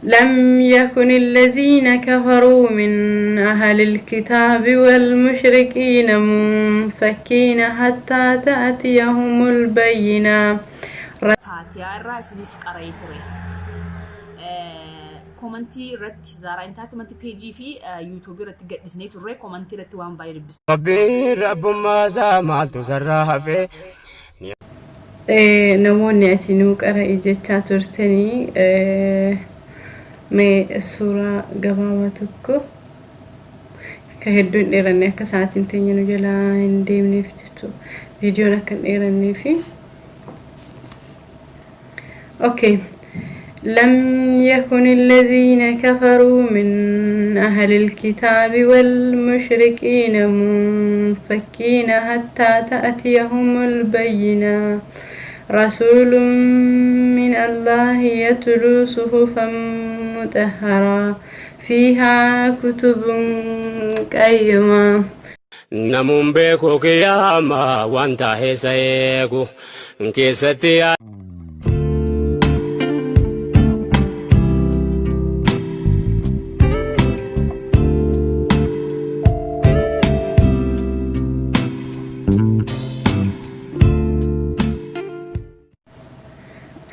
لم يكن الذين كفروا من أهل الكتاب والمشركين منفكين حتى تأتيهم البينة. Faatiyaa irraa isiniif qara'ee ture. Komantii irratti Zaaraa Intaatimanti peejii fi yuutuubii irratti gadhisnee turre komantii irratti waan baay'ee dubbisne. Rabbiin rabbummaa isaa maaltu sarraa hafee. Namoonni ati nuu qara'i jechaa turtanii mee suuraa gabaabaa tokko akka hedduu hin dheeranne akka sa'aatiin teenya nu jalaa hin deemneef jechuudha. Viidiyoon akka hin dheeranneefi. Okay. لم يكن الذين كفروا من أهل الكتاب والمشركين منفكين حتى تأتيهم البينة رسول من الله يتلو صحفا مطهرة فيها كتب قيمة. Namuun beeku qiyaamaa waan taa'ee isa eegu keessatti yaa.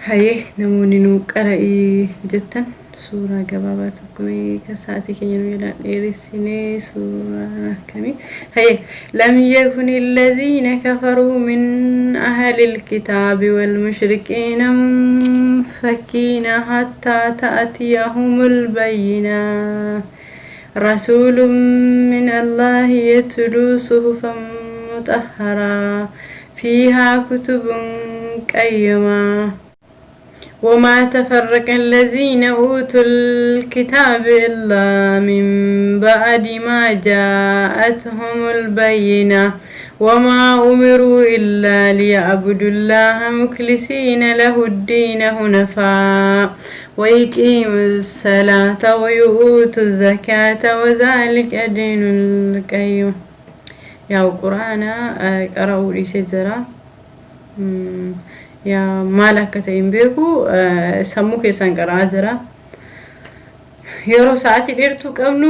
Hayee namoonni nuu qara'ii jettan suuraa gabaabaa tokko mee kan sa'aatii keenya nu jalaa dheeressinee suuraa akkamii? Hayee lam yakuni alladhiina kafaruu min ahlil kitaabi wal mushrikiina munfakiina hattaa ta'atiyahumul bayyinaa rasuulun min Allaahi yatluu suhufan muxahharaa فيها كتب قيمة وما تفرق الذين أوتوا الكتاب إلا من بعد ما جاءتهم البينة وما أمروا إلا ليعبدوا الله مخلصين له الدين هنفاء ويقيموا الصلاة ويؤتوا الزكاة وذلك دين القيم. Yaa'u quraana qara'uu dhiisee jira. Yaa maal akka ta'e hin beeku sammuu keessaan qara'aa jira. Yeroo sa'aatii dheertuu qabnu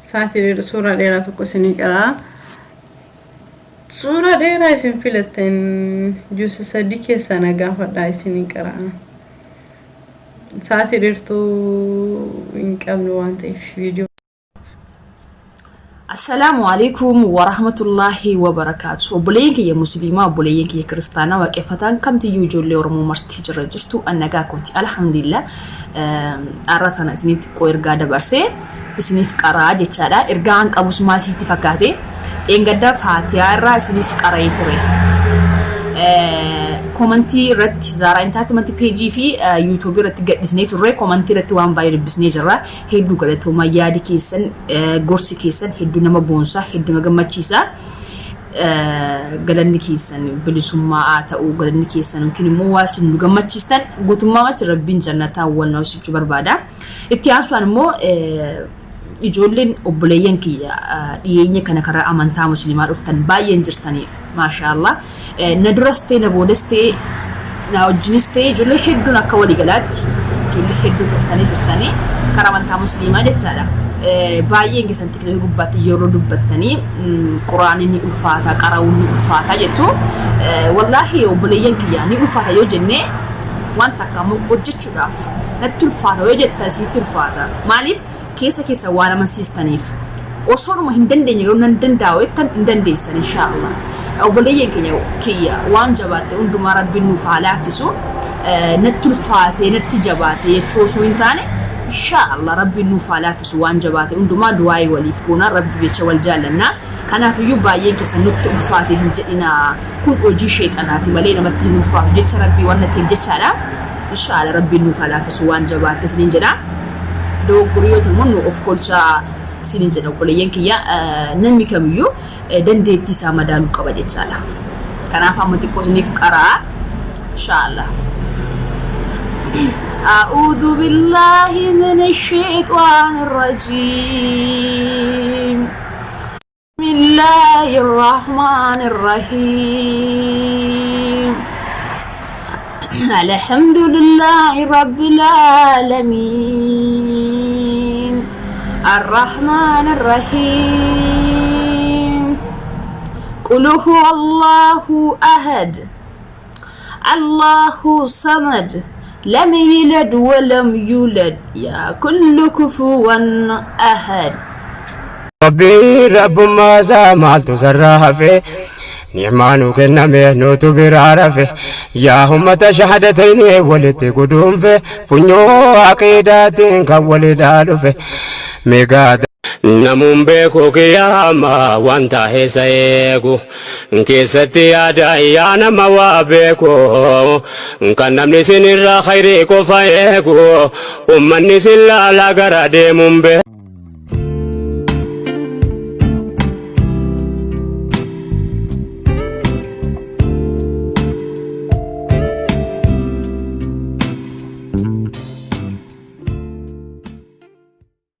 sa'aatii dheertuu suuraa dheeraa tokko isinii qara'a. Suuraa dheeraa isin filattan juusa sadii keessaa na gaafadhaa isinii qara'a. Sa'aatii dheertuu hin qabnu waan ta'eef viidiyoo. Assalaamu alaikum warahmatullaahi wabarakaatu. Obboleeyyan kiyya musliimaa, obboleeyyan kiyya kiristaanaa, waaqeffataan kamtiyyuu ijoollee Oromoo marti jirra jirtu an nagaa kooti. Alhamdulillah. Har'a tana isiniif xiqqoo ergaa dabarsee isiniif qaraa jechaadha. Ergaa an qabus maal isinitti fakkaate? Dheengadda Faatiyaa irraa isiniif qara'ee ture. Komantii irratti Zaaraa Intaatimanti peejii fi yuutuubii irratti gadhisnee turre komantii irratti waan baay'ee dubbisnee jirra. Hedduu galatoomaa yaadi keessan gorsi keessan hedduu nama boonsa hedduu nama gammachiisa. Galanni keessan bilisummaa haa ta'u galanni keessan yookiin immoo waa isin nu gammachiistan guutummaamatti rabbiin jannataa wal na jechuu barbaada. Itti aansuudhaan immoo ijoolleen obboleeyyan kiyya dhiyeenya kana karaa amantaa musliimaa dhuftan baay'een jirtanii maashaallah. Na duras ta'e na boodas ta'e na wajjinis ta'e ijoollee hedduun akka waliigalaatti ijoollee hedduun dhuftanii jirtanii karaa amantaa musliimaa jechaadha. Baay'een keessan tiktookii gubbaatti yeroo dubbattanii quraanni ni ulfaata qara'uun ni ulfaata jettu. Wallaahi obboleeyyan kiyya ni ulfaata yoo jennee wanta akka immoo hojjechuudhaaf natti ulfaata yoo jetta isinitti ulfaata. Maaliif keessa keessa waan amansiistaniif. Osoodhuma hin dandeenye garuu nan danda'a jettan hin dandeessan inshaallah. Obboleeyyan keenya kiyya waan jabaatte hundumaa rabbiin nuuf haa laaffisu. Natti ulfaatee natti jabaate jechuu osoo hin taane inshaallah rabbiin nuuf haa laaffisu waan jabaate hundumaa du'aa'ii waliif goona rabbi jecha wal jaallanna. Kanaafiyyuu baay'een keessan nutti ulfaate hin jedhinaa kun hojii sheexanaati malee namatti hin ulfaatu jecha rabbii waan ta'eef jechaadha. Inshaallah rabbiin nuuf haa laaffisu waan jabaatte isiniin jedha. Dogoggorri yoo ta'u immoo nu of kolchaa isiniin jedha obboleeyyan kiyya namni kamiyyuu dandeettii isaa madaaluu qaba jechaadha. Kanaaf amma xiqqoo isiniif qaraa inshaallah. أعوذ بالله من الشيطان الرجيم بسم الله الرحمن الرحيم. Alhamdulillahi Rabbil Aalamiin. Arrahmaan Arrahiim. Qul huwa Allahu ahad. Allahu samad. Lam yalid wa lam yulad. Yaa kullu kufuwan ahad. Rabbiin rabbummaa isaa maaltu sarraa hafe Ni'maa nu kenname nutu biraa rafe Yaa ummata shahaadatayni walitti guduunfe Funyoo aqiidaatiin kan walidhaa dhufe Meegaa Namuun beeku qiyaama wanta heessa eegu keessatti yaada yaa nama waa beeku kan namni isin irraa khayrii qofa eegu ummanni isin laalaa gara deemuun beeku.